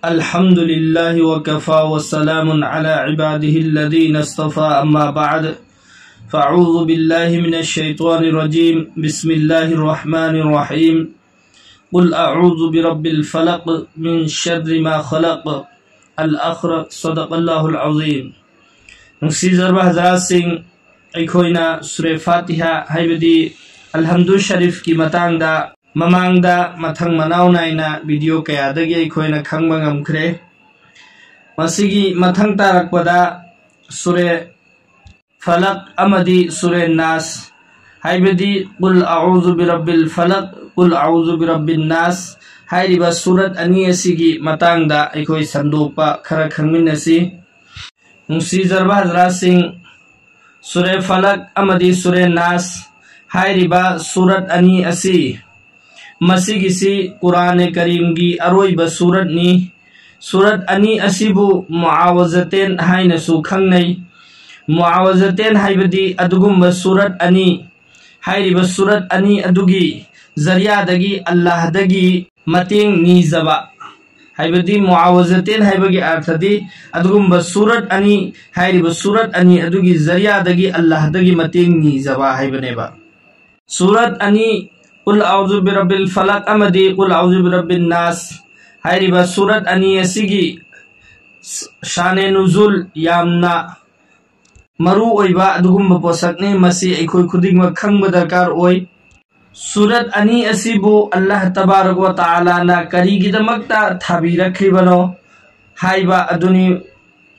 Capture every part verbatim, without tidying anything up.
الحمد لله وكفى وسلام على عباده الذين اصطفى، أما بعد، فأعوذ بالله من الشيطان الرجيم. بسم الله الرحمن الرحيم. قل أعوذ برب الفلق، من شر ما خلق. الآخرة. صدق الله العظيم. ꯅꯨꯡꯁꯤꯖꯔꯕ ꯍꯖꯔꯥꯠꯁꯤꯡ, ꯑꯩꯈꯣꯏꯅ ꯁꯨꯔꯦ ꯐꯥꯇꯤꯍꯥ ꯍꯥꯏꯕꯗꯤ ꯑꯜꯍꯝꯗꯨ ꯁꯔꯤꯐꯀꯤ ꯃꯇꯥꯡꯗ ꯃꯃꯥꯡꯗ ꯃꯊꯪ ꯃꯅꯥꯎ ꯅꯥꯏꯅ ꯚꯤꯗꯤꯑꯣ ꯀꯌꯥꯗꯒꯤ ꯑꯩꯈꯣꯏꯅ ꯈꯪꯕ ꯉꯝꯈ꯭ꯔꯦ꯫ ꯃꯁꯤꯒꯤ ꯃꯊꯪ ꯇꯥꯔꯛꯄꯗ ꯁꯨꯔꯦ ꯐꯂꯛ ꯑꯃꯗꯤ ꯁꯨꯔꯦ ꯅꯥꯁ ꯍꯥꯏꯕꯗꯤ ꯀꯨꯜ ꯑꯎꯖꯨ ꯕꯤꯔꯕꯤꯜ ꯐꯂꯛ, ꯀꯨꯜ ꯑꯎꯖꯨ ꯕꯤꯔꯕꯤꯟ ꯅꯥꯁ ꯍꯥꯏꯔꯤꯕ ꯁꯨꯔꯠ ꯑꯅꯤ ꯑꯁꯤꯒꯤ ꯃꯇꯥꯡꯗ ꯑꯩꯈꯣꯏ ꯁꯟꯗꯣꯛꯄ ꯈꯔ ꯈꯪꯃꯤꯟꯅꯁꯤ꯫ ꯅꯨꯡꯁꯤꯖꯔꯕ ꯍꯖꯔꯥꯠꯁꯤꯡ, ꯁꯨꯔꯦ ꯐꯂꯛ ꯑꯃꯗꯤ ꯁꯨꯔꯦ ꯅꯥꯁ ꯍꯥꯏꯔꯤꯕ ꯁꯨꯔꯠ ꯑꯅꯤ ꯑꯁꯤ, ꯃꯁꯤꯒꯤꯁꯤ ꯀꯨꯔꯥꯅꯦ ꯀꯔꯤꯝꯒꯤ ꯑꯔꯣꯏꯕ ꯁꯨꯔꯠꯅꯤ꯫ ꯁꯨꯔꯠ ꯑꯅꯤ ꯑꯁꯤꯕꯨ ꯃꯨꯑꯥꯋꯖꯇꯦꯟ ꯍꯥꯏꯅꯁꯨ ꯈꯪꯅꯩ꯫ ꯃꯨꯑꯥꯋꯖꯇꯦꯟ ꯍꯥꯏꯕꯗꯤ ꯑꯗꯨꯒꯨꯝꯕ ꯁꯨꯔꯠ ꯑꯅꯤ, ꯍꯥꯏꯔꯤꯕ ꯁꯨꯔꯠ ꯑꯅꯤ ꯑꯗꯨꯒꯤ ꯖꯔꯤꯌꯥꯗꯒꯤ ꯑꯜꯂꯥꯍꯗꯒꯤ ꯃꯇꯦꯡ ꯅꯤꯖꯕ, ꯍꯥꯏꯕꯗꯤ ꯃꯨꯑꯥꯋꯖꯇꯦꯟ ꯍꯥꯏꯕꯒꯤ ꯑꯔꯊꯗꯤ ꯑꯗꯨꯒꯨꯝꯕ ꯁꯨꯔꯠ ꯑꯅꯤ, ꯍꯥꯏꯔꯤꯕ ꯁꯨꯔꯠ ꯑꯅꯤ ꯑꯗꯨꯒꯤ ꯖꯔꯤꯌꯥꯗꯒꯤ ꯑꯜꯂꯥꯍꯗꯒꯤ ꯃꯇꯦꯡ ꯅꯤꯖꯕ ꯍꯥꯏꯕꯅꯦꯕ꯫ ꯁꯨꯔꯠ ꯑꯅꯤ, ꯀꯨꯜ ꯑꯎꯖꯨ ꯕꯤꯔꯕꯤꯜ ꯐꯂꯛ ꯑꯃꯗꯤ ꯀꯨꯜ ꯑꯎꯖꯨ ꯕꯤꯔꯕꯤꯟ ꯅꯥꯁ ꯍꯥꯏꯔꯤꯕ ꯁꯨꯔꯠ ꯑꯅꯤ ꯑꯁꯤꯒꯤ ꯁ-, ꯁꯥꯅꯦ ꯅꯨꯖꯨꯜ ꯌꯥꯝꯅ ꯃꯔꯨ ꯑꯣꯏꯕ ꯑꯗꯨꯒꯨꯝꯕ ꯄꯣꯠꯁꯛꯅꯤ꯫ ꯃꯁꯤ ꯑꯩꯈꯣꯏ ꯈꯨꯗꯤꯡꯃꯛ ꯈꯪꯕ ꯗꯔꯀꯥꯔ ꯑꯣꯏ꯫ ꯁꯨꯔꯠ ꯑꯅꯤ ꯑꯁꯤꯕꯨ ꯑꯜꯂꯥꯍ ꯇꯕꯥꯔꯛ ꯋ ꯇꯥꯂꯥꯅ ꯀꯔꯤꯒꯤꯗꯃꯛꯇ ꯊꯥꯕꯤꯔꯛꯈꯤꯕꯅꯣ ꯍꯥꯏꯕ ꯑꯗꯨꯅꯤ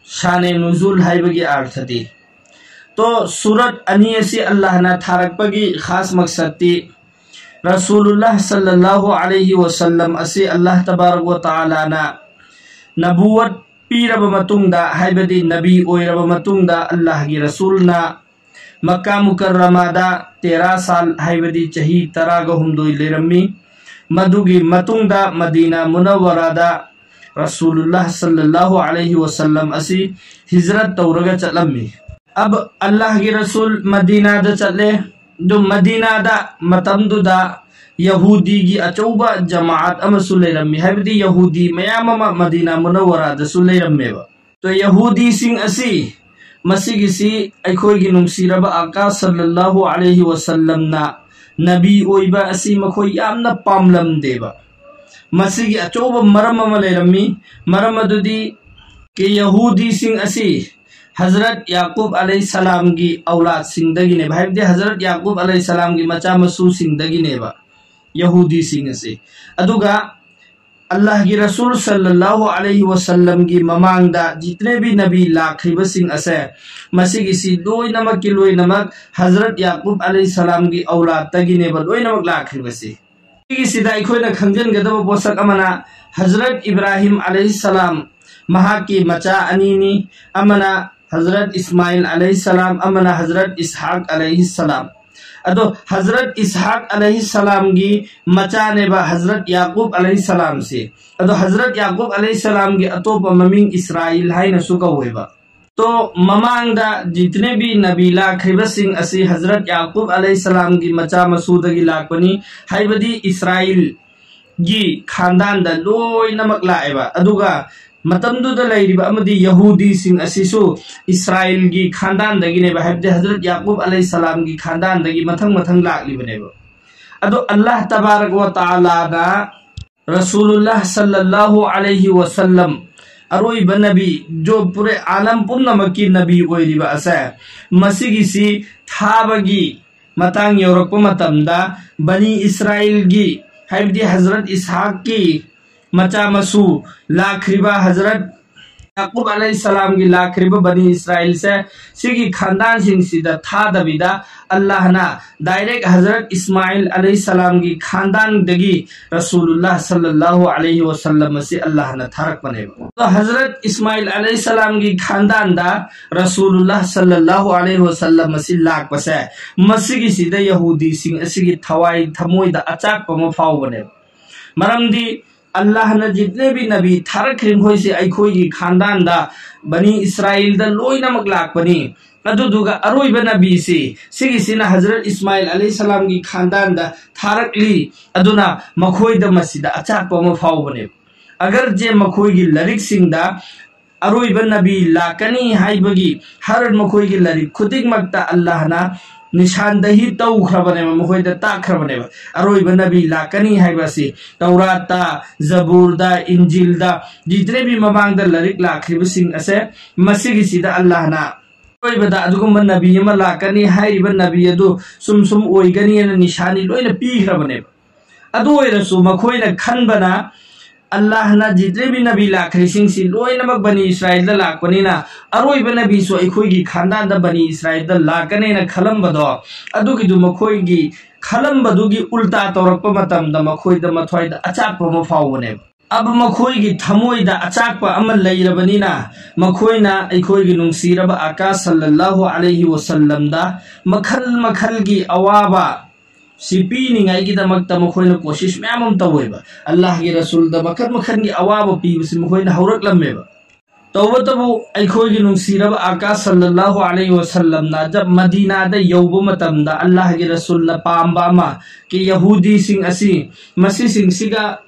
ꯁꯥꯅꯦ ꯅꯨꯖꯨꯜ ꯍꯥꯏꯕꯒꯤ ꯑꯔꯊꯗꯤ꯫ ꯇꯣ, ꯁꯨꯔꯠ ꯑꯅꯤ ꯑꯁꯤ ꯑꯜꯂꯥꯍꯅ ꯊꯥꯔꯛꯄꯒꯤ ꯈꯥꯁ ꯃꯛꯁꯠꯇꯤ ꯔꯁꯨꯂꯨꯜꯂꯥꯍ ꯁꯜꯂꯜꯂꯥꯍꯨ ꯑꯂꯩꯍꯤ ꯋꯁꯜꯂꯝ ꯑꯁꯤ ꯑꯜꯂꯥꯍ ꯇꯕꯥꯔꯛ ꯋ ꯇꯥꯂꯥꯅ ꯅꯕꯨꯋꯠ ꯄꯤꯔꯕ ꯃꯇꯨꯡꯗ, ꯍꯥꯏꯕꯗꯤ ꯅꯕꯤ ꯑꯣꯏꯔꯕ ꯃꯇꯨꯡꯗ, ꯑꯜꯂꯥꯍꯒꯤ ꯔꯁꯨꯜꯅ ꯃꯛꯀꯥ ꯃꯨꯀꯔꯔꯃꯥꯗ ꯇꯦꯔꯥ ꯁꯥꯜ, ꯍꯥꯏꯕꯗꯤ ꯆꯍꯤ ꯇꯔꯥꯒ ꯍꯨꯝꯗꯣꯏ ꯂꯩꯔꯝꯃꯤ꯫ ꯃꯗꯨꯒꯤ ꯃꯇꯨꯡꯗ ꯃꯗꯤꯅꯥ ꯃꯨꯅꯧꯋꯔꯥꯗ ꯔꯁꯨꯂꯨꯜꯂꯥꯍ ꯁꯜꯂꯜꯂꯥꯍꯨ ꯑꯂꯩꯍꯤ ꯋꯁꯜꯂꯝ ꯑꯁꯤ ꯍꯤꯖꯔꯠ ꯇꯧꯔꯒ ꯆꯠꯂꯝꯃꯤ꯫ ꯑꯕ ꯑꯜꯂꯥꯍꯒꯤ ꯔꯁꯨꯜ ꯃꯗꯤꯅꯥꯗ ꯆꯠꯂꯦ꯫ ꯑꯗꯨ ꯃꯗꯤꯅꯥꯗ ꯃꯇꯝꯗꯨꯗ ꯌꯍꯨꯗꯤꯒꯤ ꯑꯆꯧꯕ ꯖꯃꯥꯑꯠ ꯑꯃꯁꯨ ꯂꯩꯔꯝꯃꯤ, ꯍꯥꯏꯕꯗꯤ ꯌꯍꯨꯗꯤ ꯃꯌꯥꯝ ꯑꯃ ꯃꯗꯤꯅꯥ ꯃꯨꯅꯧꯋꯔꯥꯗꯁꯨ ꯂꯩꯔꯝꯃꯦꯕ꯫ ꯇꯣ, ꯌꯍꯨꯗꯤꯁꯤꯡ ꯑꯁꯤ, ꯃꯁꯤꯒꯤꯁꯤ ꯑꯩꯈꯣꯏꯒꯤ ꯅꯨꯡꯁꯤꯔꯕ ꯑꯀꯥ ꯁꯜꯂꯜꯂꯥꯍꯨ ꯑꯂꯩꯍꯤ ꯋꯥꯁꯜꯂꯝꯅ ꯅꯕꯤ ꯑꯣꯏꯕ ꯑꯁꯤ ꯃꯈꯣꯏ ꯌꯥꯝꯅ ꯄꯥꯝꯂꯝꯗꯦꯕ꯫ ꯃꯁꯤꯒꯤ ꯑꯆꯧꯕ ꯃꯔꯝ ꯑꯃ ꯂꯩꯔꯝꯃꯤ꯫ ꯃꯔꯝ ꯑꯗꯨꯗꯤ ꯀꯦ ꯌꯍꯨꯗꯤꯁꯤꯡ ꯑꯁꯤ ꯍꯖꯔꯠ ꯌꯥꯀꯨꯕ ꯑꯂꯩꯍꯤ ꯁꯂꯥꯝꯒꯤ ꯑꯧꯂꯥꯗꯁꯤꯡꯗꯒꯤꯅꯦꯕ, ꯍꯥꯏꯕꯗꯤ ꯍꯖꯔꯠ ꯌꯥꯀꯨꯕ ꯑꯂꯩꯍꯤ ꯁꯂꯥꯝꯒꯤ ꯃꯆꯥ ꯃꯁꯨꯁꯤꯡꯗꯒꯤꯅꯦꯕ ꯌꯍꯨꯗꯤꯁꯤꯡ ꯑꯁꯤ꯫ ꯑꯗꯨꯒ ꯑꯜꯂꯥꯍꯒꯤ ꯔꯁꯨꯜ ꯁꯜꯂꯜꯂꯥꯍꯨ ꯑꯂꯩꯍꯤ ꯋꯥꯁꯜꯂꯝꯒꯤ ꯃꯃꯥꯡꯗ ꯖꯤꯇꯅꯦꯕꯤ ꯅꯕꯤ ꯂꯥꯛꯈ꯭ꯔꯤꯕꯁꯤꯡ ꯑꯁꯦ, ꯃꯁꯤꯒꯤꯁꯤ ꯂꯣꯏꯅꯃꯛꯀꯤ ꯂꯣꯏꯅꯃꯛ ꯍꯖꯔꯠ ꯌꯥꯀꯨꯕ ꯑꯂꯩꯍꯤ ꯁꯂꯥꯝꯒꯤ ꯑꯧꯂꯥꯗꯇꯒꯤꯅꯦꯕ ꯂꯣꯏꯅꯃꯛ ꯂꯥꯛꯈ꯭ꯔꯤꯕꯁꯤ꯫ ꯁꯤꯒꯤꯁꯤꯗ ꯑꯩꯈꯣꯏꯅ ꯈꯪꯖꯤꯟꯒꯗꯕ ꯄꯣꯠꯁꯛ ꯑꯃꯅ, ꯍꯖꯔꯠ ꯏꯕ꯭ꯔꯥꯍꯤꯝ ꯑꯂꯩꯍꯤ ꯁꯂꯥꯝ, ꯃꯍꯥꯛꯀꯤ ꯃꯆꯥ ꯑꯅꯤꯅꯤ, ꯑꯃꯅ ꯍꯖꯔꯠ ꯏꯁꯃꯥꯏꯜ ꯑꯂꯩꯍꯤ ꯁꯂꯥꯝ, ꯑꯃꯅ ꯍꯖꯔꯠ ꯏꯁꯍꯥꯛ ꯑꯂꯩꯍꯤ ꯁꯂꯥꯝ꯫ ꯑꯗꯣ ꯍꯖꯔꯠ ꯏꯁꯍꯥꯛ ꯑꯂꯩꯍꯤ ꯁꯂꯥꯝꯒꯤ ꯃꯆꯥꯅꯦꯕ ꯍꯖꯔꯠ ꯌꯥꯀꯨꯕ ꯑꯂꯩꯍꯤ ꯁꯂꯥꯝꯁꯦ꯫ ꯑꯗꯣ ꯍꯖꯔꯠ ꯌꯥꯀꯨꯕ ꯑꯂꯩꯍꯤ ꯁꯂꯥꯝꯒꯤ ꯑꯇꯣꯞꯄ ꯃꯃꯤꯡ ꯏꯁꯔꯥꯏꯜ ꯍꯥꯏꯅꯁꯨ ꯀꯧꯋꯦꯕ꯫ ꯇꯣ, ꯃꯃꯥꯡꯗ ꯖꯤꯇꯅꯦꯕꯤ ꯅꯕꯤ ꯂꯥꯛꯈ꯭ꯔꯤꯕꯁꯤꯡ ꯑꯁꯤ ꯍꯖꯔꯠ ꯌꯥꯀꯨꯕ ꯑꯂꯩꯍꯤ ꯁꯂꯥꯝꯒꯤ ꯃꯆꯥ ꯃꯁꯨꯗꯒꯤ ꯂꯥꯛꯄꯅꯤ, ꯍꯥꯏꯕꯗꯤ ꯏꯁꯔꯥꯏꯜꯒꯤ ꯈꯥꯟꯗꯥꯟꯗ ꯂꯣꯏꯅꯃꯛ ꯂꯥꯛꯑꯦꯕ꯫ ꯑꯗꯨꯒ ꯃꯇꯝꯗꯨꯗ ꯂꯩꯔꯤꯕ ꯑꯃꯗꯤ ꯌꯍꯨꯗꯤꯁꯤꯡ ꯑꯁꯤꯁꯨ ꯏꯁꯔꯥꯏꯜꯒꯤ ꯈꯥꯟꯗꯥꯟꯗꯒꯤꯅꯦꯕ, ꯍꯥꯏꯕꯗꯤ ꯍꯖꯔꯠ ꯌꯥꯀꯨꯕ ꯑꯂꯩꯍꯤ ꯁꯂꯥꯝꯒꯤ ꯈꯥꯟꯗꯥꯟꯗꯒꯤ ꯃꯊꯪ ꯃꯊꯪ ꯂꯥꯛꯂꯤꯕꯅꯦꯕ꯫ ꯑꯗꯣ ꯑꯜꯂꯥꯍ ꯇꯕꯥꯔꯛ ꯋ ꯇꯥꯂꯥꯅ ꯔꯁꯨꯂꯨꯜꯂꯥꯍ ꯁꯜꯂꯜꯂꯥꯍꯨ ꯑꯂꯩꯍꯤ ꯋꯥꯁꯜꯂꯝ, ꯑꯔꯣꯏꯕ ꯅꯕꯤ, ꯖꯣ ꯄꯨꯔꯦ ꯑꯥꯂꯝ ꯄꯨꯝꯅꯃꯛꯀꯤ ꯅꯕꯤ ꯑꯣꯏꯔꯤꯕ ꯑꯁꯦ, ꯃꯁꯤꯒꯤꯁꯤ ꯊꯥꯕꯒꯤ ꯃꯇꯥꯡ ꯌꯧꯔꯛꯄ ꯃꯇꯝꯗ, ꯕꯅꯤ ꯏꯁꯔꯥꯏꯜꯒꯤ, ꯍꯥꯏꯕꯗꯤ ꯍꯖꯔꯠ ꯏꯁꯍꯥꯛꯀꯤ ꯃꯆꯥ ꯃꯁꯨ ꯂꯥꯛꯈ꯭ꯔꯤꯕ ꯍꯖꯔꯠ ꯌꯥꯀꯨꯕ ꯑꯂꯩꯍꯤ ꯁꯂꯥꯝꯒꯤ ꯂꯥꯛꯈ꯭ꯔꯤꯕ ꯕꯅꯤ ꯏꯁꯔꯥꯏꯜꯁꯦ, ꯁꯤꯒꯤ ꯈꯥꯟꯗꯥꯟꯁꯤꯡꯁꯤꯗ ꯊꯥꯗꯕꯤꯗ, ꯑꯜꯂꯥꯍꯅ ꯗꯥꯏꯔꯦꯛ ꯍꯖꯔꯠ ꯏꯁꯃꯥꯏꯜ ꯑꯂꯩꯍꯤ ꯁꯂꯥꯝꯒꯤ ꯈꯥꯟꯗꯥꯟꯗꯒꯤ ꯔꯁꯨꯂꯨꯜꯂꯥꯍ ꯁꯜꯂꯜꯂꯥꯍꯨ ꯑꯂꯩꯍꯤ ꯋꯥꯁꯜꯂꯝ ꯑꯁꯤ ꯑꯜꯂꯥꯍꯅ ꯊꯥꯔꯛꯄꯅꯦꯕ꯫ ꯑꯗꯣ ꯍꯖꯔꯠ ꯏꯁꯃꯥꯏꯜ ꯑꯂꯩꯍꯤ ꯁꯂꯥꯝꯒꯤ ꯈꯥꯟꯗꯥꯟꯗ ꯔꯁꯨꯂꯨꯜꯂꯥꯍ ꯁꯜꯂꯜꯂꯥꯍꯨ ꯑꯂꯩꯍꯤ ꯋꯥꯁꯜꯂꯝ ꯑꯁꯤ ꯂꯥꯛꯄꯁꯦ, ꯃꯁꯤꯒꯤꯁꯤꯗ ꯌꯍꯨꯗꯤꯁꯤꯡ ꯑꯁꯤꯒꯤ ꯊꯋꯥꯏ ꯊꯃꯣꯏꯗ ꯑꯆꯥꯛꯄ ꯑꯃ ꯐꯥꯎꯕꯅꯦꯕ꯫ ꯃꯔꯝꯗꯤ ꯑꯜꯂꯥꯍꯅ ꯖꯤꯇꯅꯦꯕꯤ ꯅꯕꯤ ꯊꯥꯔꯛꯈ꯭ꯔꯤꯕ ꯃꯈꯣꯏꯁꯦ ꯑꯩꯈꯣꯏꯒꯤ ꯈꯥꯟꯗꯥꯟꯗ, ꯕꯅꯤ ꯏꯁꯔꯥꯏꯜꯗ ꯂꯣꯏꯅꯃꯛ ꯂꯥꯛꯄꯅꯤ꯫ ꯑꯗꯨꯗꯨꯒ ꯑꯔꯣꯏꯕ ꯅꯕꯤꯁꯤ, ꯁꯤꯒꯤꯁꯤꯅ ꯍꯖꯔꯠ ꯏꯁꯃꯥꯏꯜ ꯑꯂꯩꯍꯤ ꯁꯂꯥꯝꯒꯤ ꯈꯥꯟꯗꯥꯟꯗ ꯊꯥꯔꯛꯂꯤ꯫ ꯑꯗꯨꯅ ꯃꯈꯣꯏꯗ ꯃꯁꯤꯗ ꯑꯆꯥꯛꯄ ꯑꯃ ꯐꯥꯎꯕꯅꯦꯕ꯫ ꯑꯒꯔꯆꯦ ꯃꯈꯣꯏꯒꯤ ꯂꯥꯏꯔꯤꯛꯁꯤꯡꯗ ꯑꯔꯣꯏꯕ ꯅꯕꯤ ꯂꯥꯛꯀꯅꯤ ꯍꯥꯏꯕꯒꯤ ꯍꯔ ꯃꯈꯣꯏꯒꯤ ꯂꯥꯏꯔꯤꯛ ꯈꯨꯗꯤꯡꯃꯛꯇ ꯑꯜꯂꯥꯍꯅ ꯅꯤꯁꯥꯟꯗꯍꯤ ꯇꯧꯈ꯭ꯔꯕꯅꯦꯕ, ꯃꯈꯣꯏꯗ ꯇꯥꯛꯈ꯭ꯔꯕꯅꯦꯕ꯫ ꯑꯔꯣꯏꯕ ꯅꯕꯤ ꯂꯥꯛꯀꯅꯤ ꯍꯥꯏꯕ ꯑꯁꯤ ꯇꯧꯔꯥꯠꯇ, ꯖꯕꯨꯔꯗ, ꯏꯟꯖꯤꯜꯗ, ꯖꯤꯇ꯭ꯔꯦꯕꯤ ꯃꯃꯥꯡꯗ ꯂꯥꯏꯔꯤꯛ ꯂꯥꯛꯈ꯭ꯔꯤꯕꯁꯤꯡ ꯑꯁꯦ, ꯃꯁꯤꯒꯤꯁꯤꯗ ꯑꯜꯂꯥꯍꯅ ꯑꯔꯣꯏꯕꯗ ꯑꯗꯨꯒꯨꯝꯕ ꯅꯕꯤ ꯑꯃ ꯂꯥꯛꯀꯅꯤ ꯍꯥꯏꯔꯤꯕ ꯅꯕꯤ ꯑꯗꯨ ꯁꯨꯝ ꯁꯨꯝ ꯑꯣꯏꯒꯅꯤꯅ ꯅꯤꯁꯥꯅꯤ ꯂꯣꯏꯅ ꯄꯤꯈ꯭ꯔꯕꯅꯦꯕ꯫ ꯑꯗꯨ ꯑꯣꯏꯔꯁꯨ ꯃꯈꯣꯏꯅ ꯈꯟꯕꯅ, ꯑꯜꯂꯥꯍꯅ ꯖꯤꯇ꯭ꯔꯦꯕꯤ ꯅꯕꯤ ꯂꯥꯛꯈ꯭ꯔꯤꯁꯤꯡꯁꯤ ꯂꯣꯏꯅꯃꯛ ꯕꯅꯤ ꯏꯁꯔꯥꯏꯜꯗ ꯂꯥꯛꯄꯅꯤꯅ, ꯑꯔꯣꯏꯕ ꯅꯕꯤꯁꯨ ꯑꯩꯈꯣꯏꯒꯤ ꯈꯥꯟꯗꯥꯟꯗ ꯕꯅꯤ ꯏꯁꯔꯥꯏꯜꯗ ꯂꯥꯛꯀꯅꯦꯅ ꯈꯜꯂꯝꯕꯗꯣ, ꯑꯗꯨꯒꯤꯗꯨ ꯃꯈꯣꯏꯒꯤ ꯈꯜꯂꯝꯕꯗꯨꯒꯤ ꯎꯜꯇꯥ ꯇꯧꯔꯛꯄ ꯃꯇꯝꯗ ꯃꯈꯣꯏꯗ ꯃꯊ꯭ꯋꯥꯏꯗ ꯑꯆꯥꯛꯄ ꯑꯃ ꯐꯥꯎꯕꯅꯦꯕ꯫ ꯑꯕ ꯃꯈꯣꯏꯒꯤ ꯊꯃꯣꯏꯗ ꯑꯆꯥꯛꯄ ꯑꯃ ꯂꯩꯔꯕꯅꯤꯅ, ꯃꯈꯣꯏꯅ ꯑꯩꯈꯣꯏꯒꯤ ꯅꯨꯡꯁꯤꯔꯕ ꯑꯀꯥ ꯁꯜꯂꯜꯂꯥꯍꯨ ꯑꯂꯩꯍꯤ ꯋꯁꯜꯂꯝꯗ ꯃꯈꯜ ꯃꯈꯜꯒꯤ ꯑꯋꯥꯕ ꯁꯤ ꯄꯤꯅꯤꯡꯉꯥꯏꯒꯤꯗꯃꯛꯇ ꯃꯈꯣꯏꯅ ꯀꯣꯁꯤꯁ ꯃꯌꯥꯝ ꯑꯃ ꯇꯧꯋꯦꯕ꯫ ꯑꯜꯂꯥꯍꯒꯤ ꯔꯁꯨꯜꯗ ꯃꯈꯜ ꯃꯈꯜꯒꯤ ꯑꯋꯥꯕ ꯄꯤꯕꯁꯤ ꯃꯈꯣꯏꯅ ꯍꯧꯔꯛꯂꯝꯃꯦꯕ꯫ ꯇꯧꯕꯇꯕꯨ ꯑꯩꯈꯣꯏꯒꯤ ꯅꯨꯡꯁꯤꯔꯕ ꯑꯀꯥ ꯁꯜꯂꯜꯂꯥꯍꯨ ꯑꯂꯩꯍꯤ ꯋꯁꯜꯂꯝꯅ ꯖꯕ ꯃꯗꯤꯅꯥꯗ ꯌꯧꯕ ꯃꯇꯝꯗ, ꯑꯜꯂꯥꯍꯒꯤ ꯔꯁꯨꯜꯅ ꯄꯥꯝꯕ ꯑꯃ ꯀꯤ ꯌꯍꯨꯗꯤꯁꯤꯡ ꯑꯁꯤ, ꯃꯁꯤꯁꯤꯡꯁꯤꯒ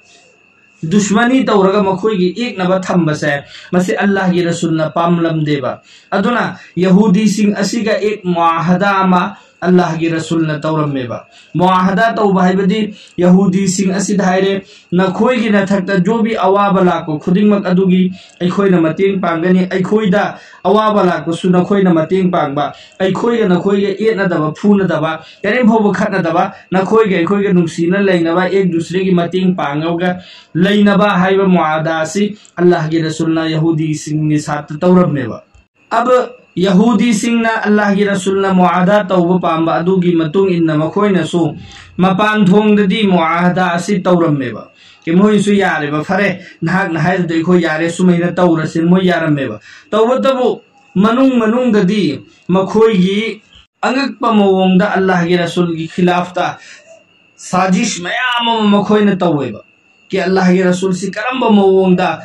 ꯗꯨꯁꯃꯅꯤ ꯇꯧꯔꯒ ꯃꯈꯣꯏꯒꯤ ꯌꯦꯛꯅꯕ ꯊꯝꯕꯁꯦ, ꯃꯁꯤ ꯑꯜꯂꯥꯍꯒꯤ ꯔꯁꯨꯜꯅ ꯄꯥꯝꯂꯝꯗꯦꯕ꯫ ꯑꯗꯨꯅ ꯌꯍꯨꯗꯤꯁꯤꯡ ꯑꯁꯤꯒ ꯑꯦꯛ ꯃꯨꯑꯥꯍꯗꯥ ꯑꯃ ꯑꯜꯂꯥꯍꯒꯤ ꯔꯁꯨꯜꯅ ꯇꯧꯔꯝꯃꯦꯕ꯫ ꯃꯨꯑꯥꯍꯗꯥ ꯇꯧꯕ ꯍꯥꯏꯕꯗꯤ ꯌꯍꯨꯗꯤꯁꯤꯡ ꯑꯁꯤꯗ ꯍꯥꯏꯔꯦ, "ꯅꯈꯣꯏꯒꯤ ꯅꯊꯛꯇ ꯖꯣꯕꯤ ꯑꯋꯥꯕ ꯂꯥꯛꯄ ꯈꯨꯗꯤꯡꯃꯛ ꯑꯗꯨꯒꯤ ꯑꯩꯈꯣꯏꯅ ꯃꯇꯦꯡ ꯄꯥꯡꯒꯅꯤ, ꯑꯩꯈꯣꯏꯗ ꯑꯋꯥꯕ ꯂꯥꯛꯄꯁꯨ ꯅꯈꯣꯏꯅ ꯃꯇꯦꯡ ꯄꯥꯡꯕ, ꯑꯩꯈꯣꯏꯒ ꯅꯈꯣꯏꯒ ꯌꯦꯠꯅꯗꯕ, ꯐꯨꯅꯗꯕ, ꯀꯔꯤꯝ ꯐꯥꯎꯕ ꯈꯠꯅꯗꯕ, ꯅꯈꯣꯏꯒ ꯑꯩꯈꯣꯏꯒ ꯅꯨꯡꯁꯤꯅ ꯂꯩꯅꯕ, ꯑꯦꯛ ꯗꯨꯁꯔꯦꯒꯤ ꯃꯇꯦꯡ ꯄꯥꯡꯉꯒ ꯂꯩꯅꯕ" ꯍꯥꯏꯕ ꯃꯨꯑꯥꯍꯗꯥ ꯑꯁꯤ ꯑꯜꯂꯥꯍꯒꯤ ꯔꯁꯨꯜꯅ ꯌꯍꯨꯗꯤꯁꯤꯡꯒꯤ ꯁꯥꯠꯇ ꯇꯧꯔꯝꯃꯦꯕ꯫ ꯑꯕ ꯌꯍꯨꯗꯤꯁꯤꯡꯅ ꯑꯜꯂꯥꯍꯒꯤ ꯔꯁꯨꯜꯅ ꯃꯨꯑꯥꯍꯗꯥ ꯇꯧꯕ ꯄꯥꯝꯕ ꯑꯗꯨꯒꯤ ꯃꯇꯨꯡ ꯏꯟꯅ ꯃꯈꯣꯏꯅꯁꯨ ꯃꯄꯥꯟ ꯊꯣꯡꯗꯗꯤ ꯃꯨꯑꯥꯍꯗꯥ ꯑꯁꯤ ꯇꯧꯔꯝꯃꯦꯕ꯫ ꯀꯤ ꯃꯣꯏꯁꯨ ꯌꯥꯔꯦꯕ, "ꯐꯔꯦ, ꯅꯍꯥꯛꯅ ꯍꯥꯏꯔꯗꯤ ꯑꯩꯈꯣꯏ ꯌꯥꯔꯦ, ꯁꯨꯃꯥꯏꯅ ꯇꯧꯔꯁꯦ", ꯃꯣꯏ ꯌꯥꯔꯝꯃꯦꯕ꯫ ꯇꯧꯕꯇꯕꯨ ꯃꯅꯨꯡ ꯃꯅꯨꯡꯗꯗꯤ ꯃꯈꯣꯏꯒꯤ ꯑꯉꯛꯄ ꯃꯑꯣꯡꯗ ꯑꯜꯂꯥꯍꯒꯤ ꯔꯁꯨꯜꯒꯤ ꯈꯤꯂꯥꯐꯇ ꯁꯥꯖꯤꯁ ꯃꯌꯥꯝ ꯑꯃ ꯃꯈꯣꯏꯅ ꯇꯧꯋꯦꯕ꯫ ꯀꯤ ꯑꯜꯂꯥꯍꯒꯤ ꯔꯁꯨꯜꯁꯤ ꯀꯔꯝꯕ ꯃꯑꯣꯡꯗ,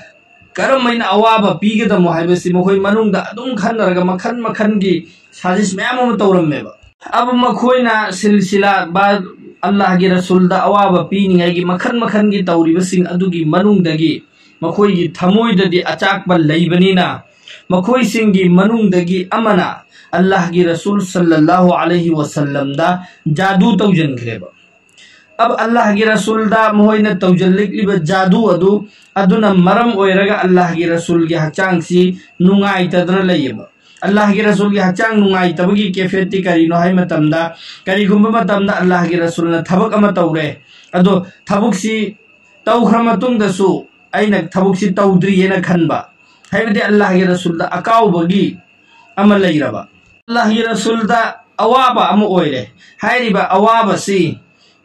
ꯀꯔꯝꯍꯥꯏꯅ ꯑꯋꯥꯕ ꯄꯤꯒꯗꯃꯣ ꯍꯥꯏꯕꯁꯤ ꯃꯈꯣꯏ ꯃꯅꯨꯡꯗ ꯑꯗꯨꯝ ꯈꯟꯅꯔꯒ ꯃꯈꯟ ꯃꯈꯟꯒꯤ ꯁꯥꯖꯤꯁ ꯃꯌꯥꯝ ꯑꯃ ꯇꯧꯔꯝꯃꯦꯕ꯫ ꯑꯕꯨ ꯃꯈꯣꯏꯅ ꯁꯤꯜꯁꯤꯂꯥ ꯕꯥ ꯑꯜꯂꯥꯍꯒꯤ ꯔꯁꯨꯜꯗ ꯑꯋꯥꯕ ꯄꯤꯅꯤꯡꯉꯥꯏꯒꯤ ꯃꯈꯟ ꯃꯈꯟꯒꯤ ꯇꯧꯔꯤꯕꯁꯤꯡ ꯑꯗꯨꯒꯤ ꯃꯅꯨꯡꯗꯒꯤ ꯃꯈꯣꯏꯒꯤ ꯊꯃꯣꯏꯗꯗꯤ ꯑꯆꯥꯛꯄ ꯂꯩꯕꯅꯤꯅ, ꯃꯈꯣꯏꯁꯤꯡꯒꯤ ꯃꯅꯨꯡꯗꯒꯤ ꯑꯃꯅ ꯑꯜꯂꯥꯍꯒꯤ ꯔꯁꯨꯜ ꯁꯜꯂꯜꯂꯥꯍꯨ ꯑꯂꯩꯍꯤ ꯋꯁꯜꯂꯝꯗ ꯖꯥꯗꯨ ꯇꯧꯖꯟꯈ꯭ꯔꯦꯕ꯫ ꯑꯕ ꯑꯜꯂꯥꯍꯒꯤ ꯔꯁꯨꯜꯗ ꯃꯈꯣꯏꯅ ꯇꯧꯖꯜꯂꯛꯂꯤꯕ ꯖꯥꯗꯨ ꯑꯗꯨ, ꯑꯗꯨꯅ ꯃꯔꯝ ꯑꯣꯏꯔꯒ ꯑꯜꯂꯥꯍꯒꯤ ꯔꯁꯨꯜꯒꯤ ꯍꯛꯆꯥꯡꯁꯤ ꯅꯨꯡꯉꯥꯏꯇꯗꯅ ꯂꯩꯌꯦꯕ꯫ ꯑꯜꯂꯥꯍꯒꯤ ꯔꯁꯨꯜꯒꯤ ꯍꯛꯆꯥꯡ ꯅꯨꯡꯉꯥꯏꯇꯕꯒꯤ ꯀꯦꯐꯦꯠꯇꯤ ꯀꯔꯤꯅꯣ ꯍꯥꯏ ꯃꯇꯝꯗ, ꯀꯔꯤꯒꯨꯝꯕ ꯃꯇꯝꯗ ꯑꯜꯂꯥꯍꯒꯤ ꯔꯁꯨꯜꯅ ꯊꯕꯛ ꯑꯃ ꯇꯧꯔꯦ, ꯑꯗꯣ ꯊꯕꯛꯁꯤ ꯇꯧꯈ꯭ꯔ ꯃꯇꯨꯡꯗꯁꯨ ꯑꯩꯅ ꯊꯕꯛꯁꯤ ꯇꯧꯗ꯭ꯔꯤꯑꯅ ꯈꯟꯕ, ꯍꯥꯏꯕꯗꯤ ꯑꯜꯂꯥꯍꯒꯤ ꯔꯁꯨꯜꯗ ꯑꯀꯥꯎꯕꯒꯤ ꯑꯃ ꯂꯩꯔꯕ, ꯑꯜꯂꯥꯍꯒꯤ ꯔꯁꯨꯜꯗ ꯑꯋꯥꯕ ꯑꯃ ꯑꯣꯏꯔꯦ꯫ ꯍꯥꯏꯔꯤꯕ ꯑꯋꯥꯕꯁꯤ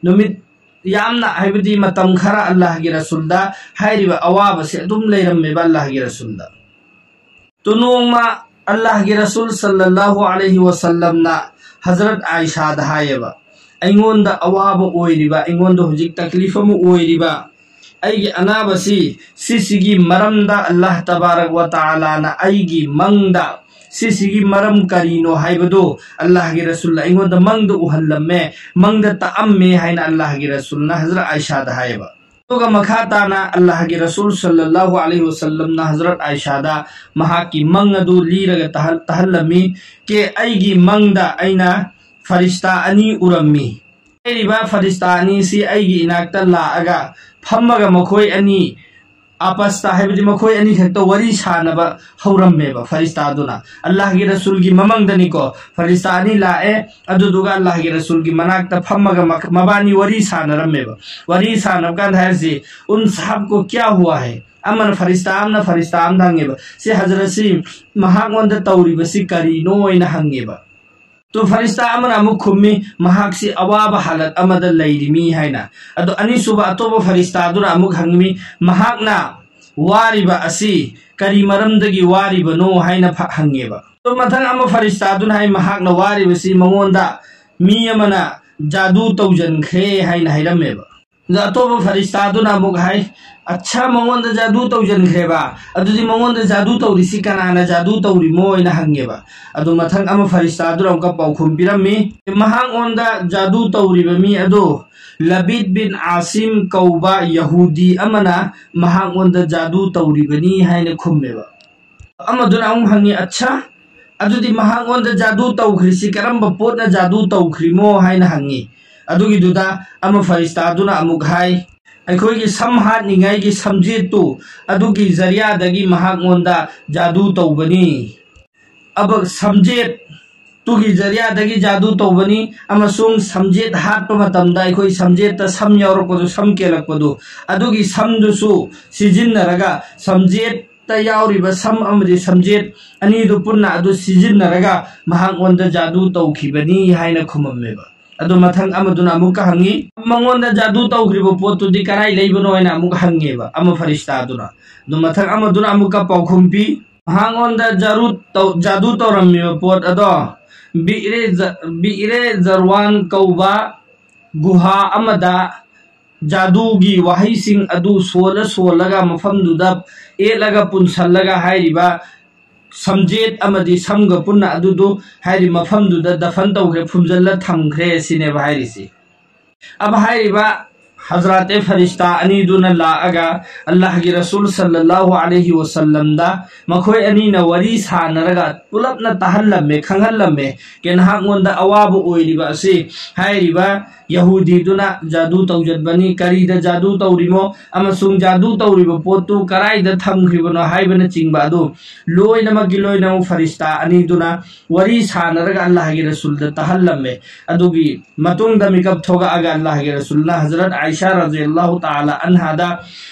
ꯅꯨꯃꯤꯠ ꯌꯥꯝꯅ, ꯍꯥꯏꯕꯗꯤ ꯃꯇꯝ ꯈꯔ ꯑꯜꯂꯥꯍꯒꯤ ꯔꯁꯨꯜꯗ ꯍꯥꯏꯔꯤꯕ ꯑꯋꯥꯕꯁꯤ ꯑꯗꯨꯝ ꯂꯩꯔꯝꯃꯦꯕ ꯑꯜꯂꯥꯍꯒꯤ ꯔꯁꯨꯜꯗ꯫ ꯇꯨ ꯅꯣꯡꯃ ꯑꯜꯂꯥꯍꯒꯤ ꯔꯁꯨꯜ ꯁꯜꯂꯜꯂꯥꯍꯨ ꯑꯂꯩꯍꯤ ꯋꯁꯜꯂꯝꯅ ꯍꯖꯔꯠ ꯑꯥꯏꯁꯥꯗ ꯍꯥꯏꯌꯦꯕ, "ꯑꯩꯉꯣꯟꯗ ꯑꯋꯥꯕ ꯑꯣꯏꯔꯤꯕ, ꯑꯩꯉꯣꯟꯗ ꯍꯧꯖꯤꯛ ꯇꯛꯂꯤꯐ ꯑꯃ ꯑꯣꯏꯔꯤꯕ ꯑꯩꯒꯤ ꯑꯅꯥꯕꯁꯤ, ꯁꯤꯁꯤꯒꯤ ꯃꯔꯝꯗ ꯑꯜꯂꯥꯍ ꯇꯕꯥꯔꯛ ꯋ ꯇꯥꯂꯥꯅ ꯑꯩꯒꯤ ꯃꯪꯗ ꯁꯤꯁꯤꯒꯤ ꯃꯔꯝ ꯀꯔꯤꯅꯣ ꯍꯥꯏꯕꯗꯨ ꯑꯜꯂꯥꯍꯒꯤ ꯔꯁꯨꯜꯅ ꯑꯩꯉꯣꯟꯗ ꯃꯪꯗ ꯎꯍꯜꯂꯝꯃꯦ, ꯃꯪꯗ ꯇꯥꯛꯑꯝꯃꯦ" ꯍꯥꯏꯅ ꯑꯜꯂꯥꯍꯒꯤ ꯔꯁꯨꯜꯅ ꯍꯖꯔꯠ ꯑꯥꯏꯁꯥꯗ ꯍꯥꯏꯌꯦꯕ꯫ ꯑꯗꯨꯒ ꯃꯈꯥ ꯇꯥꯅ ꯑꯜꯂꯥꯍꯒꯤ ꯔꯁꯨꯜ ꯁꯜꯂꯜꯂꯥꯍꯨ ꯑꯂꯩꯍꯤ ꯋꯁꯜꯂꯝꯅ ꯍꯖꯔꯠ ꯑꯥꯏꯁꯥꯗ ꯃꯍꯥꯛꯀꯤ ꯃꯪ ꯑꯗꯨ ꯂꯤꯔꯒ ꯇꯥꯍꯜ-, ꯇꯥꯍꯜꯂꯝꯃꯤ꯫ "ꯀꯦ, ꯑꯩꯒꯤ ꯃꯪꯗ ꯑꯩꯅ ꯐꯔꯤꯁꯇꯥ ꯑꯅꯤ ꯎꯔꯝꯃꯤ꯫ ꯍꯥꯏꯔꯤꯕ ꯐꯔꯤꯁꯇꯥ ꯑꯅꯤꯁꯤ ꯑꯩꯒꯤ ꯏꯅꯥꯛꯇ ꯂꯥꯛꯑꯒ ꯐꯝꯃꯒ ꯃꯈꯣꯏ ꯑꯅꯤ ꯑꯥꯄꯁꯇ, ꯍꯥꯏꯕꯗꯤ ꯃꯈꯣꯏ ꯑꯅꯤꯈꯛꯇ ꯋꯥꯔꯤ ꯁꯥꯟꯅꯕ ꯍꯧꯔꯝꯃꯦꯕ ꯐꯔꯤꯁꯇꯥꯗꯨꯅ꯫ ꯑꯜꯂꯥꯍꯒꯤ ꯔꯁꯨꯜꯒꯤ ꯃꯃꯪꯗꯅꯤꯀꯣ, ꯐꯔꯤꯁꯇꯥ ꯑꯅꯤ ꯂꯥꯛꯑꯦ, ꯑꯗꯨꯗꯨꯒ ꯑꯜꯂꯥꯍꯒꯤ ꯔꯁꯨꯜꯒꯤ ꯃꯅꯥꯛꯇ ꯐꯝꯃꯒ ꯃꯈ-, ꯃꯕꯥꯅꯤ ꯋꯥꯔꯤ ꯁꯥꯟꯅꯔꯝꯃꯦꯕ꯫ ꯋꯥꯔꯤ ꯁꯥꯟꯅꯕ ꯀꯥꯟꯗ ꯍꯥꯏꯔꯤꯁꯤ, "ꯎꯟ ꯁꯥꯍꯕ ꯀꯣ ꯀ꯭ꯌꯥ ꯍꯨꯋꯥ ꯍꯦ?" ꯑꯃꯅ ꯐꯔꯤꯁꯇꯥ ꯑꯃꯅ ꯐꯔꯤꯁꯇꯥ ꯑꯃꯗ ꯍꯪꯉꯦꯕ, "ꯁꯤ ꯍꯖꯔꯠꯁꯤ ꯃꯍꯥꯛꯉꯣꯟꯗ ꯇꯧꯔꯤꯕꯁꯤ ꯀꯔꯤꯅꯣ?" ꯍꯥꯏꯅ ꯍꯪꯉꯦꯕ꯫ ꯇꯨ ꯐꯔꯤꯁꯇꯥ ꯑꯃꯅ ꯑꯃꯨꯛ ꯈꯨꯝꯃꯤ, "ꯃꯍꯥꯛꯁꯤ ꯑꯋꯥꯕ ꯍꯥꯂꯠ ꯑꯃꯗ ꯂꯩꯔꯤꯃꯤ" ꯍꯥꯏꯅ꯫ ꯑꯗꯣ ꯑꯅꯤꯁꯨꯕ ꯑꯇꯣꯞꯄ ꯐꯔꯤꯁꯇꯥꯗꯨꯅ ꯑꯃꯨꯛ ꯍꯪꯃꯤ, "ꯃꯍꯥꯛꯅ ꯋꯥꯔꯤꯕ ꯑꯁꯤ ꯀꯔꯤ ꯃꯔꯝꯗꯒꯤ ꯋꯥꯔꯤꯕꯅꯣ?" ꯍꯥꯏꯅ ꯐ-, ꯍꯪꯉꯦꯕ꯫ ꯑꯗꯣ ꯃꯊꯪ ꯑꯃ ꯐꯔꯤꯁꯇꯥꯗꯨꯅ ꯍꯥꯏ, "ꯃꯍꯥꯛꯅ ꯋꯥꯔꯤꯕꯁꯤ ꯃꯉꯣꯟꯗ ꯃꯤ ꯑꯃꯅ ꯖꯥꯗꯨ ꯇꯧꯖꯟꯈ꯭ꯔꯦ" ꯍꯥꯏꯅ ꯍꯥꯏꯔꯝꯃꯦꯕ꯫ ꯑꯗ ꯑꯇꯣꯞꯄ ꯐꯔꯤꯁꯇꯥꯗꯨꯅ ꯑꯃꯨꯛ ꯍꯥꯏ, "ꯑꯠꯁꯥ, ꯃꯉꯣꯟꯗ ꯖꯥꯗꯨ ꯇꯧꯁꯤꯟꯈ꯭ꯔꯦꯕ, ꯑꯗꯨꯗꯤ ꯃꯉꯣꯟꯗ ꯖꯥꯗꯨ ꯇꯧꯔꯤꯁꯤ ꯀꯅꯥꯅ ꯖꯥꯗꯨ ꯇꯧꯔꯤꯃꯣ?" ꯍꯥꯏꯅ ꯍꯪꯉꯦꯕ꯫ ꯑꯗꯨ ꯃꯊꯪ ꯑꯃ ꯐꯔꯤꯁꯇꯥꯗꯨꯅ ꯑꯃꯨꯛꯀ ꯄꯥꯎꯈꯨꯝ ꯄꯤꯔꯝꯃꯤ, "ꯃꯍꯥꯛꯉꯣꯟꯗ ꯖꯥꯗꯨ ꯇꯧꯔꯤꯕ ꯃꯤ ꯑꯗꯨ ꯂꯕꯤꯗ ꯕꯤꯟ ꯑꯥꯁꯤꯝ ꯀꯧꯕ ꯌꯍꯨꯗꯤ ꯑꯃꯅ ꯃꯍꯥꯛꯉꯣꯟꯗ ꯖꯥꯗꯨ ꯇꯧꯔꯤꯕꯅꯤ" ꯍꯥꯏꯅ ꯈꯨꯝꯃꯦꯕ꯫ ꯑꯃꯗꯨꯅ ꯑꯃꯨꯛ ꯍꯪꯉꯤ, "ꯑꯠꯁꯥ, ꯑꯗꯨꯗꯤ ꯃꯍꯥꯛꯉꯣꯟꯗ ꯖꯥꯗꯨ ꯇꯧꯈ꯭ꯔꯤꯁꯤ ꯀꯔꯝꯕ ꯄꯣꯠꯅ ꯖꯥꯗꯨ ꯇꯧꯈ꯭ꯔꯤꯃꯣ?" ꯍꯥꯏꯅ ꯍꯪꯉꯤ꯫ ꯑꯗꯨꯒꯤꯗꯨꯗ ꯑꯃ ꯐꯔꯤꯁꯇꯥꯗꯨꯅ ꯑꯃꯨꯛ ꯍꯥꯏ, "ꯑꯩꯈꯣꯏꯒꯤ ꯁꯝ ꯍꯥꯠꯅꯤꯡꯉꯥꯏꯒꯤ ꯁꯝꯖꯦꯠꯇꯨ, ꯑꯗꯨꯒꯤ ꯖꯔꯤꯌꯥꯗꯒꯤ ꯃꯍꯥꯛꯉꯣꯟꯗ ꯖꯥꯗꯨ ꯇꯧꯕꯅꯤ"꯫ ꯑꯕ-, ꯁꯝꯖꯦꯠꯇꯨꯒꯤ ꯖꯔꯤꯌꯥꯗꯒꯤ ꯖꯥꯗꯨ ꯇꯧꯕꯅꯤ, ꯑꯃꯁꯨꯡ ꯁꯝꯖꯦꯠ ꯍꯥꯠꯄ ꯃꯇꯝꯗ ꯑꯩꯈꯣꯏ ꯁꯝꯖꯦꯠꯇ ꯁꯝ ꯌꯥꯎꯔꯛꯄꯗꯨ, ꯁꯝ ꯀꯦꯜꯂꯛꯄꯗꯨ, ꯑꯗꯨꯒꯤ ꯁꯝꯗꯨꯁꯨ ꯁꯤꯖꯤꯟꯅꯔꯒ, ꯁꯝꯖꯦꯠꯇ ꯌꯥꯎꯔꯤꯕ ꯁꯝ ꯑꯃꯗꯤ ꯁꯝꯖꯦꯠ ꯑꯅꯤꯗꯨ ꯄꯨꯟꯅ ꯑꯗꯨ ꯁꯤꯖꯤꯟꯅꯔꯒ ꯃꯍꯥꯛꯉꯣꯟꯗ ꯖꯥꯗꯨ ꯇꯧꯈꯤꯕꯅꯤ ꯍꯥꯏꯅ ꯈꯨꯝꯃꯝꯃꯦꯕ꯫ ꯑꯗꯨ ꯃꯊꯪ ꯑꯃꯗꯨꯅ ꯑꯃꯨꯛꯀ ꯍꯪꯉꯤ, "ꯃꯉꯣꯟꯗ ꯖꯥꯗꯨ ꯇꯧꯈ꯭ꯔꯤꯕ ꯄꯣꯠꯇꯨꯗꯤ ꯀꯔꯥꯏ ꯂꯩꯕꯅꯣ?" ꯍꯥꯏꯅ ꯑꯃꯨꯛ ꯍꯪꯉꯦꯕ ꯑꯃ ꯐꯔꯤꯁꯇꯥꯗꯨꯅ꯫ ꯑꯗꯨ ꯃꯊꯪ ꯑꯃꯗꯨꯅ ꯑꯃꯨꯛꯀ ꯄꯥꯎꯈꯨꯝ ꯄꯤ, "ꯃꯍꯥꯛꯉꯣꯟꯗ ꯖꯥꯔꯨ ꯇꯧ-, ꯖꯥꯗꯨ ꯇꯧꯔꯝꯃꯤꯕ ꯄꯣꯠ ꯑꯗꯣ ꯕꯤꯏꯔꯦ ꯖ-, ꯕꯤꯏꯔꯦ ꯖꯔꯋꯥꯟ ꯀꯧꯕ ꯒꯨꯍꯥ ꯑꯃꯗ ꯖꯥꯗꯨꯒꯤ ꯋꯥꯍꯩꯁꯤꯡ ꯑꯗꯨ ꯁꯣꯜꯂ ꯁꯣꯜꯂꯒ ꯃꯐꯝꯗꯨꯗ ꯑꯦꯠꯂꯒ ꯄꯨꯟꯁꯜꯂꯒ ꯍꯥꯏꯔꯤꯕ ꯁꯝꯖꯦꯠ ꯑꯃꯗꯤ ꯁꯝꯒ ꯄꯨꯟꯅ ꯑꯗꯨꯗꯨ ꯍꯥꯏꯔꯤ ꯃꯐꯝꯗꯨꯗ ꯗꯐꯟ ꯇꯧꯈ꯭ꯔꯦ, ꯐꯨꯝꯖꯤꯜꯂ ꯊꯝꯈ꯭ꯔꯦ" ꯁꯤꯅꯦꯕ ꯍꯥꯏꯔꯤꯁꯤ꯫ ꯑꯕ ꯍꯥꯏꯔꯤꯕ ꯍꯖꯔꯥꯇꯦ ꯐꯔꯤꯁꯇꯥ ꯑꯅꯤꯗꯨꯅ ꯂꯥꯛꯑꯒ ꯑꯜꯂꯥꯍꯒꯤ ꯔꯁꯨꯜ ꯁꯜꯂꯜꯂꯥꯍꯨ ꯑꯂꯩꯍꯤ ꯋꯁꯜꯂꯝꯗ ꯃꯈꯣꯏ ꯑꯅꯤꯅ ꯋꯥꯔꯤ ꯁꯥꯟꯅꯔꯒ ꯄꯨꯂꯞꯅ ꯇꯥꯍꯜꯂꯝꯃꯦ, ꯈꯪꯍꯜꯂꯝꯃꯦ꯫ ꯀꯦ ꯅꯍꯥꯛꯉꯣꯟꯗ ꯑꯋꯥꯕ ꯑꯣꯏꯔꯤꯕ ꯑꯁꯤ ꯍꯥꯏꯔꯤꯕ ꯌꯍꯨꯗꯤꯗꯨꯅ ꯖꯥꯗꯨ ꯇꯧꯖꯟꯕꯅꯤ, ꯀꯔꯤꯗ ꯖꯥꯗꯨ ꯇꯧꯔꯤꯃꯣ ꯑꯃꯁꯨꯡ ꯖꯥꯗꯨ ꯇꯧꯔꯤꯕ ꯄꯣꯠꯇꯨ ꯀꯔꯥꯏꯗ ꯊꯝꯈ꯭ꯔꯤꯕꯅꯣ ꯍꯥꯏꯕꯅꯆꯤꯡꯕ ꯑꯗꯨ ꯂꯣꯏꯅꯃꯛꯀꯤ ꯂꯣꯏꯅꯃꯛ ꯐꯔꯤꯁꯇꯥ ꯑꯅꯤꯗꯨꯅ ꯋꯥꯔꯤ ꯁꯥꯟꯅꯔꯒ ꯑꯜꯂꯥꯍꯒꯤ ꯔꯁꯨꯜꯗ ꯇꯥꯍꯜꯂꯝꯃꯦ꯫ ꯑꯗꯨꯒꯤ ꯃꯇꯨꯡꯗ ꯃꯤꯀꯞ ꯊꯣꯛꯂꯛꯑꯒ ꯑꯜꯂꯥꯍꯒꯤ ꯔꯁꯨꯜꯅ ꯍꯖꯔꯠ ꯑꯥꯏꯁꯥ ꯔꯖꯤꯌꯜꯂꯥꯍꯨ ꯇꯥꯂꯥ ꯑꯟꯍꯥꯗ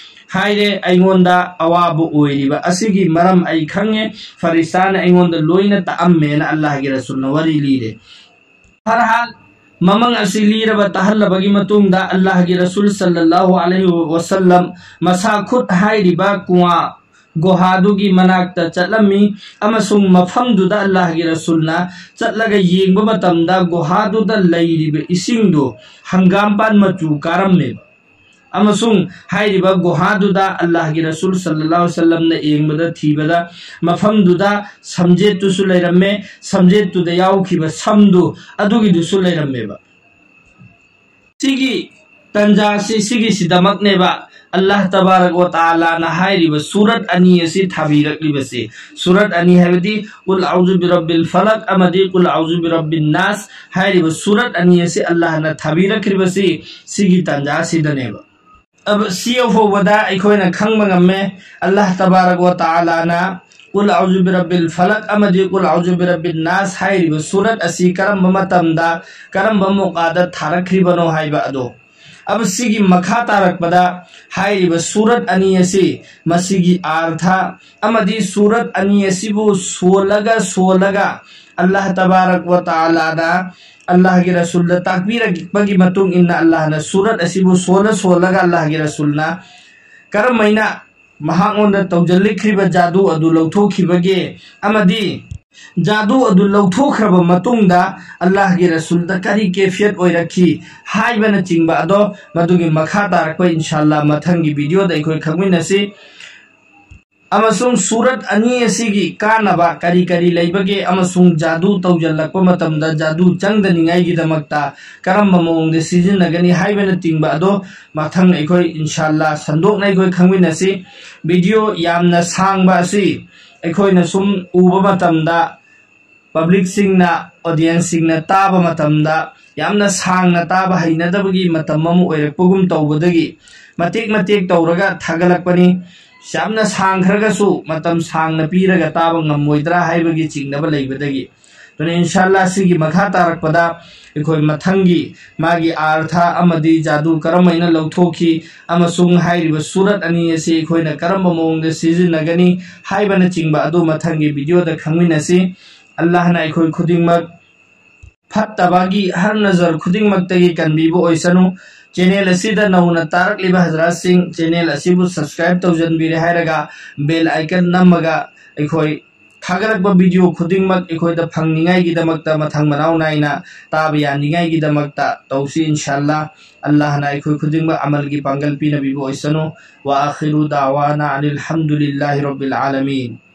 ꯍꯥꯏꯔꯦ, "ꯑꯩꯉꯣꯟꯗ ꯑꯋꯥꯕ ꯑꯣꯏꯔꯤꯕ ꯑꯁꯤꯒꯤ ꯃꯔꯝ ꯑꯩ ꯈꯪꯉꯦ, ꯐꯔꯤꯁꯇꯥꯅ ꯑꯩꯉꯣꯟꯗ ꯂꯣꯏꯅ ꯇꯥꯛꯑꯝꯃꯦꯅ" ꯑꯜꯂꯥꯍꯒꯤ ꯔꯁꯨꯜꯅ ꯋꯥꯔꯤ ꯂꯤꯔꯦ꯫ ꯐꯔꯍꯥꯜ ꯃꯃꯪ ꯑꯁꯤ ꯂꯤꯔꯕ ꯇꯥꯍꯜꯂꯕꯒꯤ ꯃꯇꯨꯡꯗ ꯑꯜꯂꯥꯍꯒꯤ ꯔꯁꯨꯜ ꯁꯜꯂꯜꯂꯥꯍꯨ ꯑꯂꯩꯍꯤ ꯋꯁꯜꯂꯝ ꯃꯁꯥ ꯈꯨꯠ ꯍꯥꯏꯔꯤꯕ ꯀꯨꯋꯥ ꯒꯨꯍꯥꯗꯨꯒꯤ ꯃꯅꯥꯛꯇ ꯆꯠꯂꯝꯃꯤ ꯑꯃꯁꯨꯡ ꯃꯐꯝꯗꯨꯗ ꯑꯜꯂꯥꯍꯒꯤ ꯔꯁꯨꯜꯅ ꯆꯠꯂꯒ ꯌꯦꯡꯕ ꯃꯇꯝꯗ ꯒꯨꯍꯥꯗꯨꯗ ꯂꯩꯔꯤꯕ ꯏꯁꯤꯡꯗꯨ ꯍꯪꯒꯥꯝꯄꯥꯟ ꯃꯆꯨ ꯀꯥꯔꯝꯃꯦꯕ꯫ ꯑꯃꯁꯨꯡ ꯍꯥꯏꯔꯤꯕ ꯒꯨꯍꯥꯗꯨꯗ ꯑꯜꯂꯥꯍꯒꯤ ꯔꯁꯨꯜ ꯁꯜꯂꯜꯂꯥꯍꯨ ꯑꯂꯩꯍꯤ ꯋꯥꯁꯜꯂꯝꯅ ꯌꯦꯡꯕꯗ, ꯊꯤꯕꯗ, ꯃꯐꯝꯗꯨꯗ ꯁꯝꯖꯦꯠꯇꯨꯁꯨ ꯂꯩꯔꯝꯃꯦ꯫ ꯁꯝꯖꯦꯠꯇꯨꯗ ꯌꯥꯎꯈꯤꯕ ꯁꯝꯗꯨ ꯑꯗꯨꯒꯤꯗꯨꯁꯨ ꯂꯩꯔꯝꯃꯦꯕ꯫ ꯁꯤꯒꯤ ꯇꯟꯖꯥꯁꯤ, ꯁꯤꯒꯤꯁꯤꯗꯃꯛꯅꯦꯕ ꯑꯜꯂꯥꯍ ꯇꯕꯥꯔꯛ ꯋ ꯇꯥꯂꯥꯅ ꯍꯥꯏꯔꯤꯕ ꯁꯨꯔꯠ ꯑꯅꯤ ꯑꯁꯤ ꯊꯥꯕꯤꯔꯛꯂꯤꯕꯁꯤ꯫ ꯁꯨꯔꯠ ꯑꯅꯤ ꯍꯥꯏꯕꯗꯤ ꯀꯨꯜ ꯑꯎꯖꯨ ꯕꯤꯔꯕꯤꯜ ꯐꯂꯛ ꯑꯃꯗꯤ ꯀꯨꯜ ꯑꯎꯖꯨ ꯕꯤꯔꯕꯤꯟ ꯅꯥꯁ ꯍꯥꯏꯔꯤꯕ ꯁꯨꯔꯠ ꯑꯅꯤ ꯑꯁꯤ ꯑꯜꯂꯥꯍꯅ ꯊꯥꯕꯤꯔꯛꯈ꯭ꯔꯤꯕꯁꯤ ꯁꯤꯒꯤ ꯇꯟꯖꯥꯁꯤꯗꯅꯦꯕ꯫ ꯑꯕ-, ꯁꯤ ꯌꯧꯐꯥꯎꯕꯗ ꯑꯩꯈꯣꯏꯅ ꯈꯪꯕ ꯉꯝꯃꯦ, ꯑꯜꯂꯥꯍ ꯇꯕꯥꯔꯛ ꯋ ꯇꯥꯂꯥꯅ ꯀꯨꯜ ꯑꯎꯖꯨ ꯕꯤꯔꯕꯤꯜ ꯐꯂꯛ ꯑꯃꯗꯤ ꯀꯨꯜ ꯑꯎꯖꯨ ꯕꯤꯔꯕꯤꯟ ꯅꯥꯁ ꯍꯥꯏꯔꯤꯕ ꯁꯨꯔꯠ ꯑꯁꯤ ꯀꯔꯝꯕ ꯃꯇꯝꯗ, ꯀꯔꯝꯕ ꯃꯣꯀꯥꯗ ꯊꯥꯔꯛꯈ꯭ꯔꯤꯕꯅꯣ ꯍꯥꯏꯕ ꯑꯗꯣ꯫ ꯑꯕ-, ꯁꯤꯒꯤ ꯃꯈꯥ ꯇꯥꯔꯛꯄꯗ ꯍꯥꯏꯔꯤꯕ ꯁꯨꯔꯠ ꯑꯅꯤ ꯑꯁꯤ, ꯃꯁꯤꯒꯤ ꯑꯥꯔꯊ ꯑꯃꯗꯤ ꯁꯨꯔꯠ ꯑꯅꯤ ꯑꯁꯤꯕꯨ ꯁꯣꯜꯂꯒ ꯁꯣꯜꯂꯒ ꯑꯜꯂꯥꯍ ꯇꯕꯥꯔꯛ ꯋ ꯇꯥꯂꯥꯅ ꯑꯜꯂꯥꯍꯒꯤ ꯔꯁꯨꯜꯗ ꯇꯥꯛꯄꯤꯔꯛꯄꯒꯤ ꯃꯇꯨꯡ ꯏꯟꯅ ꯑꯜꯂꯥꯍꯅ ꯁꯨꯔꯠ ꯑꯁꯤꯕꯨ ꯁꯣꯜꯂ ꯁꯣꯜꯂꯒ ꯑꯜꯂꯥꯍꯒꯤ ꯔꯁꯨꯜꯅ ꯀꯔꯝꯍꯥꯏꯅ ꯃꯍꯥꯛꯉꯣꯟꯗ ꯇꯧꯖꯜꯂꯛꯈ꯭ꯔꯤꯕ ꯖꯥꯗꯨ ꯑꯗꯨ ꯂꯧꯊꯣꯛꯈꯤꯕꯒꯦ ꯑꯃꯗꯤ ꯖꯥꯗꯨ ꯑꯗꯨ ꯂꯧꯊꯣꯛꯈ꯭ꯔꯕ ꯃꯇꯨꯡꯗ ꯑꯜꯂꯥꯍꯒꯤ ꯔꯁꯨꯜꯗ ꯀꯔꯤ ꯀꯦꯐꯤꯌꯠ ꯑꯣꯏꯔꯛꯈꯤ ꯍꯥꯏꯕꯅꯆꯤꯡꯕ ꯑꯗꯣ, ꯃꯗꯨꯒꯤ ꯃꯈꯥ ꯇꯥꯔꯛꯄ ꯏꯟꯁꯥꯜꯂꯥ ꯃꯊꯪꯒꯤ ꯚꯤꯗꯤꯑꯣꯗ ꯑꯩꯈꯣꯏ ꯈꯪꯃꯤꯟꯅꯁꯤ꯫ ꯑꯃꯁꯨꯡ ꯁꯨꯔꯠ ꯑꯅꯤ ꯑꯁꯤꯒꯤ ꯀꯥꯟꯅꯕ ꯀꯔꯤ ꯀꯔꯤ ꯂꯩꯕꯒꯦ ꯑꯃꯁꯨꯡ ꯖꯥꯗꯨ ꯇꯧꯖꯜꯂꯛꯄ ꯃꯇꯝꯗ ꯖꯥꯗꯨ ꯆꯪꯗꯅꯤꯡꯉꯥꯏꯒꯤꯗꯃꯛꯇ ꯀꯔꯝꯕ ꯃꯑꯣꯡꯗ ꯁꯤꯖꯤꯟꯅꯒꯅꯤ ꯍꯥꯏꯕꯅꯆꯤꯡꯕ ꯑꯗꯣ ꯃꯊꯪ ꯑꯩꯈꯣꯏ ꯏꯟꯁꯥꯜꯂꯥ ꯁꯟꯗꯣꯛꯅ ꯑꯩꯈꯣꯏ ꯈꯪꯃꯤꯟꯅꯁꯤ꯫ ꯚꯤꯗꯤꯑꯣ ꯌꯥꯝꯅ ꯁꯥꯡꯕ ꯑꯁꯤ ꯑꯩꯈꯣꯏꯅ ꯁꯨꯝ ꯎꯕ ꯃꯇꯝꯗ ꯄꯕ꯭ꯂꯤꯛꯁꯤꯡꯅ, ꯑꯣꯗꯤꯌꯦꯟꯁꯁꯤꯡꯅ ꯇꯥꯕ ꯃꯇꯝꯗ ꯌꯥꯝꯅ ꯁꯥꯡꯅ ꯇꯥꯕ ꯍꯩꯅꯗꯕꯒꯤ ꯃꯇꯝ ꯑꯃ ꯑꯣꯏꯔꯛꯄꯒꯨꯝ ꯇꯧꯕꯗꯒꯤ ꯃꯇꯦꯛ ꯃꯇꯦꯛ ꯇꯧꯔꯒ ꯊꯥꯒꯠꯂꯛꯄꯅꯤ꯫ ꯌꯥꯝꯅ ꯁꯥꯡꯈ꯭ꯔꯒꯁꯨ ꯃꯇꯝ ꯁꯥꯡꯅ ꯄꯤꯔꯒ ꯇꯥꯕ ꯉꯝꯃꯣꯏꯗ꯭ꯔꯥ ꯍꯥꯏꯕꯒꯤ ꯆꯤꯡꯅꯕ ꯂꯩꯕꯗꯒꯤ꯫ ꯑꯗꯨꯅ ꯏꯟꯁꯥꯜꯂꯥ ꯁꯤꯒꯤ ꯃꯈꯥ ꯇꯥꯔꯛꯄꯗ ꯑꯩꯈꯣꯏ ꯃꯊꯪꯒꯤ ꯃꯥꯒꯤ ꯑꯥꯔꯊ ꯑꯃꯗꯤ ꯖꯥꯗꯨ ꯀꯔꯝꯍꯥꯏꯅ ꯂꯧꯊꯣꯛꯈꯤ ꯑꯃꯁꯨꯡ ꯍꯥꯏꯔꯤꯕ ꯁꯨꯔꯠ ꯑꯅꯤ ꯑꯁꯤ ꯑꯩꯈꯣꯏꯅ ꯀꯔꯝꯕ ꯃꯑꯣꯡꯗ ꯁꯤꯖꯤꯟꯅꯒꯅꯤ ꯍꯥꯏꯕꯅꯆꯤꯡꯕ ꯑꯗꯨ ꯃꯊꯪꯒꯤ ꯚꯤꯗꯤꯑꯣꯗ ꯈꯪꯃꯤꯟꯅꯁꯤ꯫ ꯑꯜꯂꯥꯍꯅ ꯑꯩꯈꯣꯏ ꯈꯨꯗꯤꯡꯃꯛ ꯐꯠꯇꯕꯒꯤ ꯍꯔ ꯅꯖꯔ ꯈꯨꯗꯤꯡꯃꯛꯇꯒꯤ ꯀꯟꯕꯤꯕ ꯑꯣꯏꯁꯅꯨ꯫ ꯆꯦꯅꯦꯜ ꯑꯁꯤꯗ ꯅꯧꯅ ꯇꯥꯔꯛꯂꯤꯕ ꯍꯖꯔꯥꯠꯁꯤꯡ, ꯆꯦꯅꯦꯜ ꯑꯁꯤꯕꯨ ꯁꯕꯁꯀ꯭ꯔꯥꯏꯕ ꯇꯧꯖꯟꯕꯤꯔꯦ ꯍꯥꯏꯔꯒ ꯕꯦꯜ ꯑꯥꯏꯀꯟ ꯅꯝꯃꯒ ꯑꯩꯈꯣꯏ ꯊꯥꯒꯠꯂꯛꯄ video ꯈꯨꯗꯤꯡꯃꯛ ꯑꯩꯈꯣꯏꯗ ꯐꯪꯅꯤꯡꯉꯥꯏꯒꯤꯗꯃꯛꯇ, ꯃꯊꯪ ꯃꯅꯥꯎ ꯅꯥꯏꯅ ꯇꯥꯕ ꯌꯥꯅꯤꯡꯉꯥꯏꯒꯤꯗꯃꯛꯇ ꯇꯧꯁꯤ, ꯏꯟꯁꯥ ꯑꯜꯂꯥ꯫ ꯑꯜꯂꯥꯍꯅ ꯑꯩꯈꯣꯏ ꯈꯨꯗꯤꯡꯃꯛ ꯑꯃꯜꯒꯤ ꯄꯥꯡꯒꯜ ꯄꯤꯅꯕꯤꯕ ꯑꯣꯏꯁꯅꯨ꯫ وآخر دعوانا أن الحمد لله رب العالمين.